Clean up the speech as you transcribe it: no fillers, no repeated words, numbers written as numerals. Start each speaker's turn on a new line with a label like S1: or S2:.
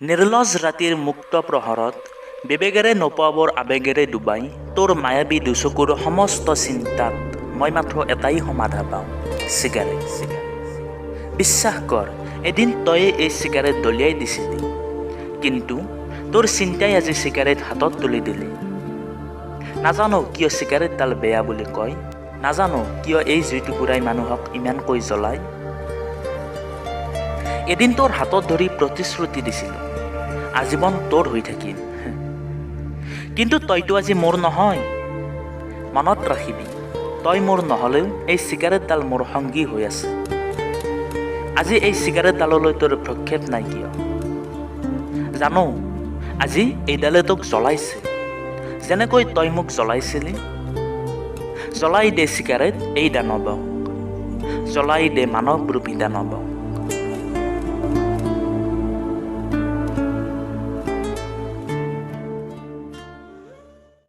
S1: নিৰ্লজ ৰাতিৰ মুক্ত প্ৰহৰত বিবেকেৰে নোপোৱাবোৰ আৱেগেৰে ডুবাই তোৰ মায়াবী দুচকুৰ সমস্ত চিন্তাত মই মাথো এটাই সমাধা পাওঁ, চিগাৰেট। বিশ্বাস কৰ, এদিন তয়ে এই চিগাৰেট দলিয়াই দিছিলি, কিন্তু তোৰ চিন্তাই আজি চিগাৰেট হাতত তুলি দিলে। নাজানো কিয় চিগাৰেটডাল বেয়া বুলি কয়, নাজানো কিয় এই জুইটুকুৰাই মানুহক ইমানকৈ জ্বলায়। এদিন তোৰ হাতত ধৰি প্ৰতিশ্ৰুতি দিছিলোঁ, আজীৱন তোৰ হৈ থাকিম। কিন্তু তইতো আজি মোৰ নহয়। মনত ৰাখিবি, তই মোৰ নহ'লেও এই চিগাৰেটডাল মোৰ সংগী হৈ আছে। আজি এই চিগাৰেটডাললৈ তোৰ ভ্ৰূক্ষেপ নাই কিয়? জানো, আজি এইডালে তোক জ্বলাইছে, যেনেকৈ তই মোক জ্বলাইছিলি। জ্বলাই দে চিগাৰেট এই দানৱক, জ্বলাই দে মানৱৰূপী দানৱক।